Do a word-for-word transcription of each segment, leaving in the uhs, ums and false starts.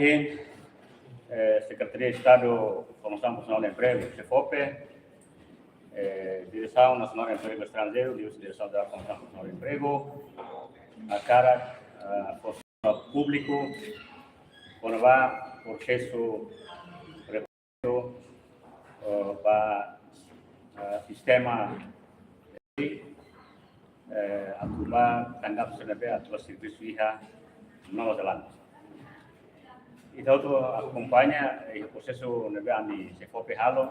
Eh, Sekretaria Estadu Formasaun Profisionál no Empregu, SEFOPE, eh, Diresaun Nasionál Empregu Estranjeiru, Diresaun Jerál Formasaun Profisionál no Empregu, hakarak, ah, fó públiku kona-ba prosesu, eh, ba, eh, sistema, eh, atu ba kandidatu sira ne'ebé atu ba servisu iha Nova Zelándia. Ita hotu akompaña, eh, prosesu ne'ebé ami SEFOPE halo,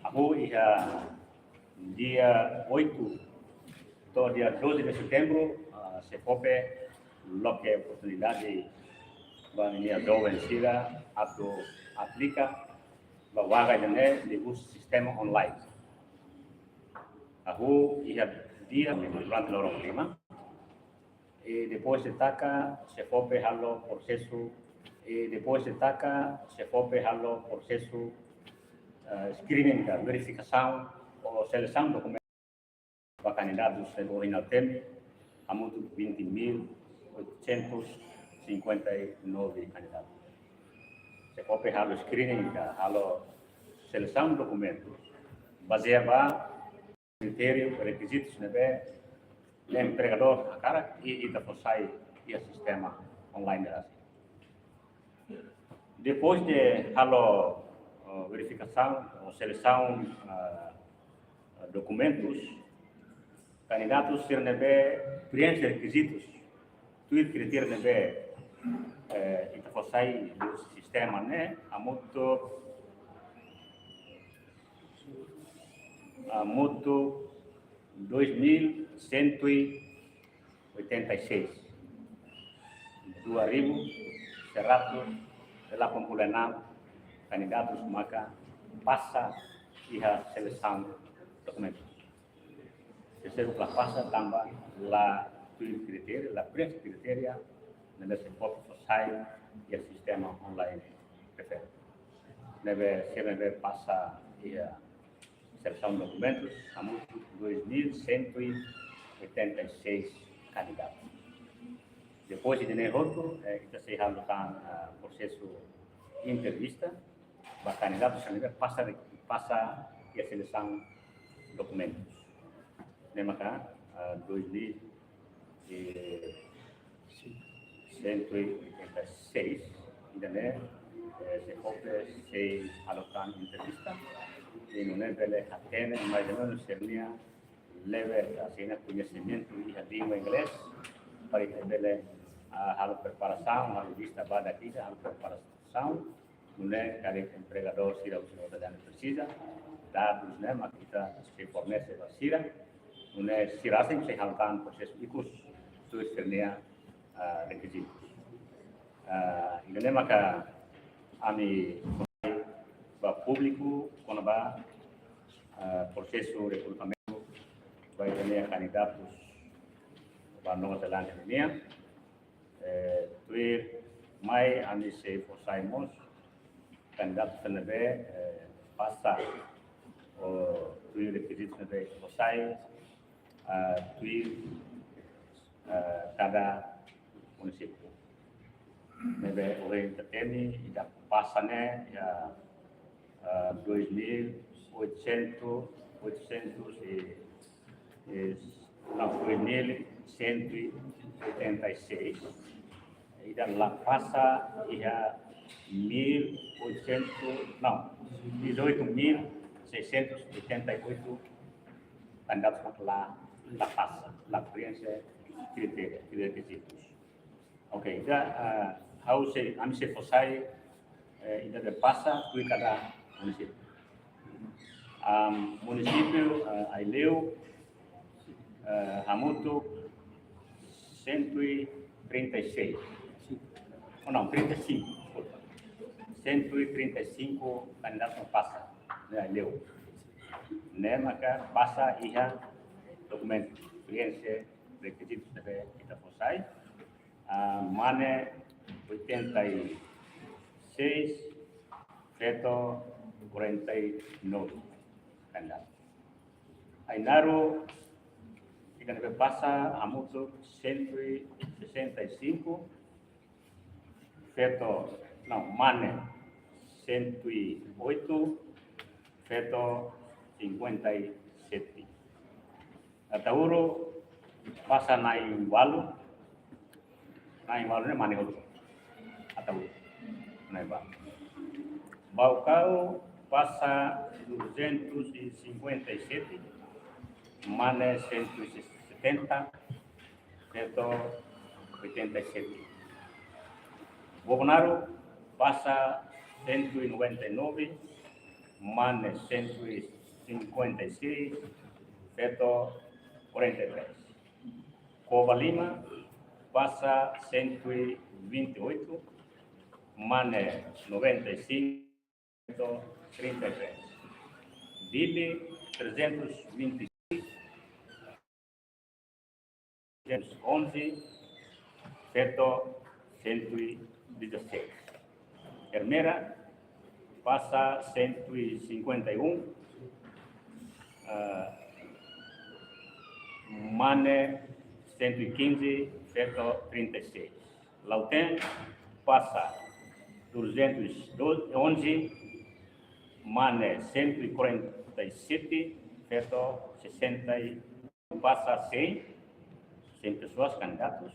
hahú iha dia oito to'o dia doze de setembru, ah, SEFOPE loke oportunidade ba ninia joven sira atu aplika ba vaga ida-ne'e liuhusi sistema online. Hahú iha dia durante loron lima. I depois de taka, SEFOPE halo prosesu, i depois de taka, SEFOPE halo prosesu, eh, screening ka verifikasaun ou selesaun dokumentu ba kandidatu sira ohin ha'u temi, hamutuk vinte mil oitocentos cinquenta e nove kandidatu. SEFOPE halo screening ka halo selesaun dokumentu bazeia ba kritériu, rekizitus ne'ebé empregadór hakarak i ita fó sai iha sistema online rasik. Depois de halo, eh, verifikasaun, eh, selesaun, eh, dokumentus, kandidatu sira ne'ebé preenxe rekizitus, tuir kritériu ne'ebé, eh, ita fó sai iha sistema ne'e, hamutuk, hamutuk dois mil cento e oitenta e seis. Dua ribu seratus delapan puluh enam kandidatu maka pasa iha selesaun dokumentu. Sira seluk la pasa tanba la tuir kritériu, la preenxe kritériu ne'ebé SEFOPE fó sai iha sistema online refere. Ne'ebé sira ne'ebé pasa iha selesaun dokumentus, hamutuk dois mil cento e oitenta e seis kandidatu. Depois de ne'e hotu, eh, ita sei halo tan, ah, prosesu entrevista ba kandidatu sira ne'ebé pasa, pasa iha selesaun dokumentus. Ne'e maka, ah, dois mil e cento e oitenta e seis, ida-ne'e, eh, SEFOPE sei halo tan entrevista, i nune'e bele hatene mais ou menus sira-nia level, ka sira-nia koñesimentu iha língua inglés, para ita bele, ah, halo preparasaun, halo lista ba daki, halo preparasaun, nune'e karik empregadór sira husi Nova Zelándia presiza dadus ne'e, mak ita sei fornese ba sira, nune'e sira sei, sei halo tan prosesu ikus tuir sira-nia, ah, rekizitus. Ah, ida-ne'e maka ami ba públiku kona-ba, ah, prosesu rekrutamentu ba ita-nia kandidatu ba Nova Zelándia nian. Eh, tuirmai ami sei fó sai mós kandidatu sira ne'ebé, eh, pasa ou tuir rekizitus ne'ebé fó sai, ah, tuir, ah, kada munisípiu. Ne'ebé ohin ita temi, ida pasa ne'e iha, ah, dois mil oitocentos, oitocentos e, e, não, dois mil cento e oitenta e seis. Ida la pasa iha mil oitocentos, não, dezoito mil seiscentos e oitenta e oito kandidatu la, la pasa, la preenxe kritériu, rekizitus. Ok, ida, ah, ha'u sei, ami sei fó sai, eh, ida ne'ebé pasa tuir kada munisípiu. Am, munisípiu, ah, Aileu, eh, hamutuk cento e trinta e seis. Oh, não, trinta e cinco, desculpa. Cento e trinta e cinco kandidatu pasa, ne'e Aileu. Ne'e maka pasa iha dokumentu, preenxe rekizitus ne'ebé ita fó sai. Ah, mane oitenta e seis, feto quarenta e nove kandidatu. Ainaro, ida ne'ebé pasa hamutuk cento e sessenta e cinco, feto Não, mane cento e oito, feto cinquenta e sete. Ataúru pasa na'in-ualu, na'in-ualu ne'e mane hotu. Ataúru na'in-ualu. Baucau pasa duzentos e cinquenta e sete, mane cento e setenta, feto oitenta e sete. Bobonaro pasa cento e noventa e nove, mane cento e cinquenta e seis, feto quarenta e três. Covalima pasa cento e vinte e oito, mane noventa e cinco, trinta e três. Dili trezentos e vinte e seis, trezentos e onze, feto cento e dezassete. Ermera pasa cento e cinquenta e um, ah, mane cento e quinze, feto trinta e seis. Lautém pasa duzentos e onze, mane cento e quarenta e sete, feto sessenta e, pasa cem, cem pessoas candidatos,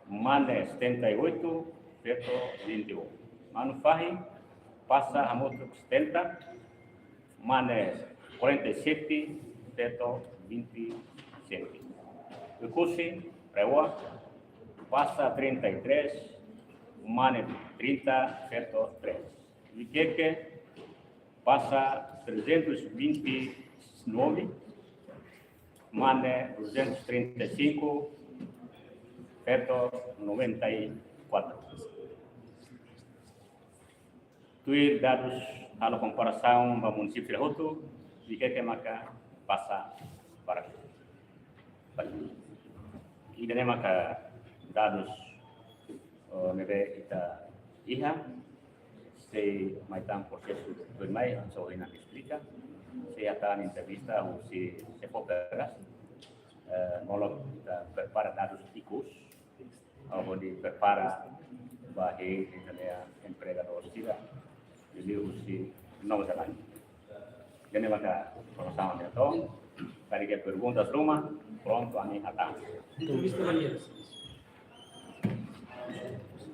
mane setenta e oito, feto vinte e um. Manufahi pasa hamutuk setenta, mane quarenta e sete, feto vinte e sete. Oekusi, RAEOA, pasa trinta e três, mane trinta, feto três. Viqueque pasa trezentos e vinte e nove, mane duzentos e trinta e cinco, feto noventa e quatro. Tuir dadus halo komparasaun ba munisípiu sira hotu, Viqueque maka pasa barak. Ida-ne'e maka dadus, eh, ne'ebé ita iha, sei mai tan prosesu tuirmai, hanesan ohin ami esplika, sei hetan entrevista husi SEFOPE, eh, molok ita prepara dadus ikus, hodi prepara ba hein ita-nia empregadór sira, liuliu husi Nova Zelándia. Ida-ne'e maka informasaun ne'e to'o, karik iha perguntas ruma, prontu ami hatán.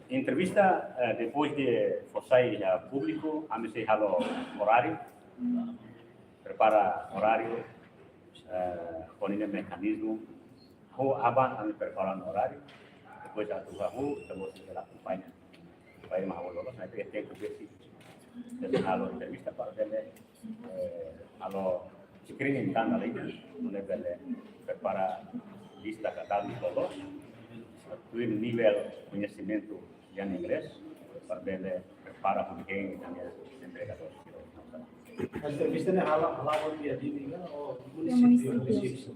Entrevista, eh, depois de fó sai iha públiku, ami sei halo oráriu, prepara oráriu, eh, ho ninia mekanizmu, hahú aban ami prepara oráriu, depois atu hahú, ita mós sei akompaña. Bainhira mak hahú loloos, ne'e iha tempu besik, ita halo entrevista para bele, eh, halo screening tan alin, ne'e bele prepara lista ka dadus loloos, tuir nivel koñesimentu lian inglés, para bele prepara ho hein ita-nia empregadór. Mas entrevista ne'e hala'o, hala'o iha Dili ka, ou iha munisípiu? Munisípiu.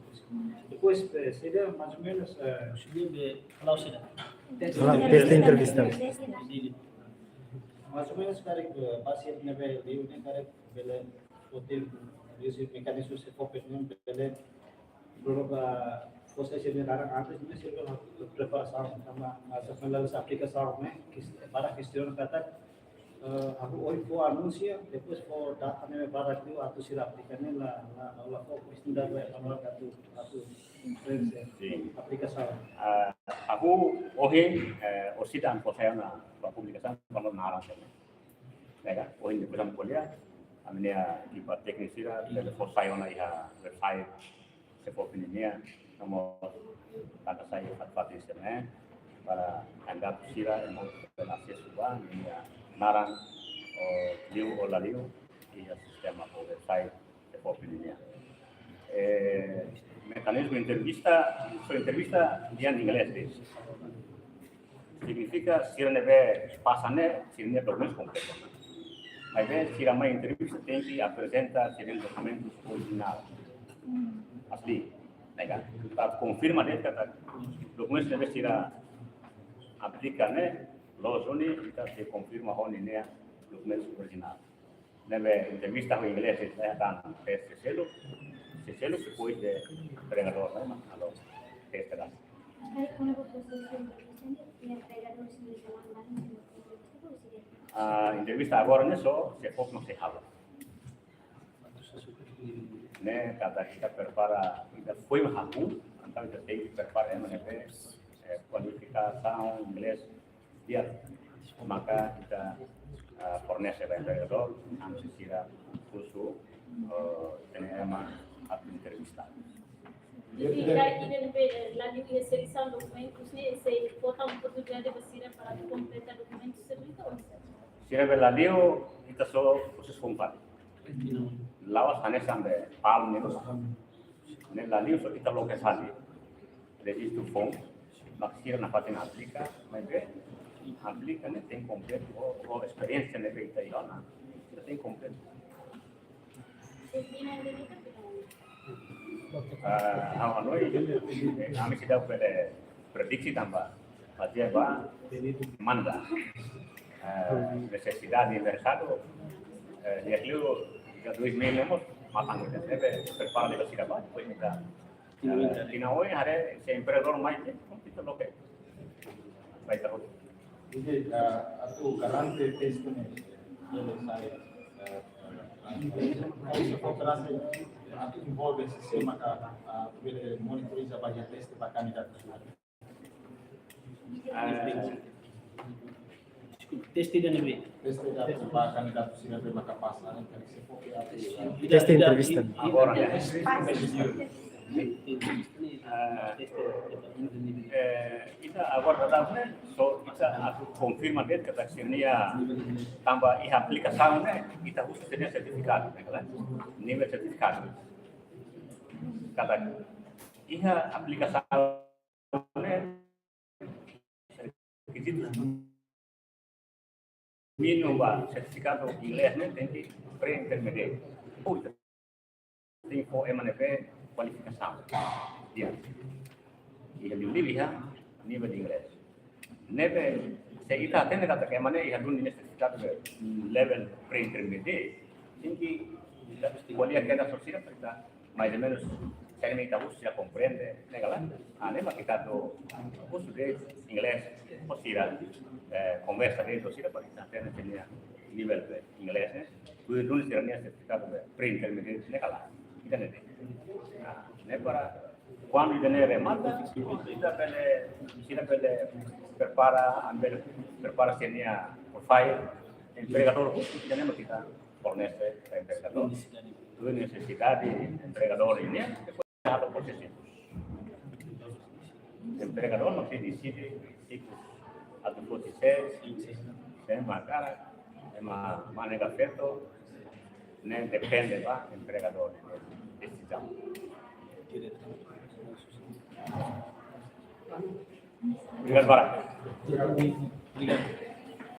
Depois, eh, seria mais ou menos, eh, seria be hala'o sira. Hala'o, teste entrevista. Dili. Mais ou menos karik, eh, bazeia ne'ebé liu ne'e karik bele foti, liuhusi mekanizmu SEFOPE ne'e bele, prova, fó sai sira-nia naran antes, ne'e sira preparasaun, tanba, mas a finaliza aplikasaun, ne'e, kis-, para kestiona katak, eh, hahú ohin fó anúnsiu, depois fó data ne'e para liu atu sira aplika ne'e la, la, la, la fó oportunidade ba ema atu, atu preenxe. Sin. Aplikasaun. Ah, hahú ohin, eh, orsida ami fó sai ona ba publikasaun, kuandu naran sira-ne'e. Ne'e ka, ohin depois ami ko'alia, ami-nia ekipa tékniku sira bele fó sai ona iha website SEFOPE nian, no mós taka sai iha fatin sira-ne'e, para kandidatu sira ema hotu bele asesu ba ninia naran, ou liu ou la liu, iha sistema ou website SEFOPE nian. Eh, mekanizmu entrevista, só entrevista lian inglés de'it. Signifika sira ne'ebé pasa ne'e, sira-nia dokumentu kompletu. Maibé sira mai entrevista tenke aprezenta sira-nia dokumentu orijinál. Asli, ne'e ka. Para konfirma de'it katak dokumentu ne'ebé sira aplika ne'e, loos duni, ita sei konfirma ho ninia dokumentu orijinál. Ne'ebé entrevista ho inglés, ita hetan teste seluk, teste seluk, depois de empregadór, ne'e, halo teste la. Karik kona-ba prosesu entrevista ne'e, iha empregadór sira-nia dehan ba imi, Ah, entrevista agora ne'e só SEAFOPE mak sei halo. Ne'e katak ita prepara, ita foin hakun, entaun ita tenke prepara ema ne'ebé, eh, kualifikasaun inglés di'ak, maka ita, ah, fornese ba empregadór, entaun sira husu, eh, ita-nia ema atu entrevista. Jadi, karik ida-ne'ebé, eh, la liu iha selesaun dokumentus ne'e, sei fó tan oportunidade ba sira para kompleta dokumentus sira, entaun? Sira be la liu, ita só proses kompleta. La'ós hanesan be PALM ne'e, ne'e la liu só ita loke fali. Rejistu foun, mak sira nafatin aplika, maibé aplika ne'e tenke kompletu ho, ho esperiénsia ne'ebé ita iha ona. Sira tenke kompletu. Ah, ha'u hanoin, eh, ami seidauk bele prediksi tanba bazeia ba demanda. Eh, nesesidade merkadu, eh, di'ak liu, iha dois mil ne'e mós matan, ne'ebé prepara ba sira ba, depois ita, eh, tinan oin haree se empregadór mai, ita loke. Baik, tahu. Jadi, eh, atu garante teste ne'e, bele sai, eh, eh, atu garante, atu envolve sistema ka, eh, bele monitoriza ba iha teste ba kandidatu. Ah, deskulpa, teste ida-ne'ebé? Teste ida ba kandidatu sira ne'ebé maka pasa, ne'e karik SEAFOPE atu. Teste entrevista. Agora, ne'e? Ah, eh, ita agora dadaun ne'e, só ita atu konfirma de'it katak sira-nia, tanba iha aplikasaun ne'e, ita husu sira-nia sertifikadu, ne'e kan? Nivel sertifikadu. Katak iha aplikasaun ne'e, rekizitu mínimu ba sertifikadu inglés ne'e tenke pré-intermediate. Ou tenke fó ema ne'ebé kualifikasaun di'ak. Iha liuliu iha nivel inglés. Ne'ebé se ita hatene katak ema ne'e iha duni nia sertifikadu be level pré-intermediate, tenke ko'alia kedas ho sira para ita mais ou menus, se ita husu sira komprende, ne'e ka lae? Ah, ne'e mak ita atu husu de'it inglés ho sira, eh, konversa de'it ho sira para ita hatene sira-nia nivel be inglés ne'e, tuir duni sira-nia sertifikadu be pré-intermediate, ne'e ka lae? Ita hatene de'it. Ah, ne'e para kuandu ida-ne'e remata, ita bele, sira bele prepara, ami bele prepara sira-nia profile, empregadór husu, ida-ne'e mak ita fornese ba empregadór. Tuir nesesidade empregadór nian, depois halo prosesu. Empregadór mak sei deside, se atu foti sé, sé mak hakarak, ema mane ka feto, ne'e depende ba empregadór nian desizaun. Obrigadu barak. Obrigadu.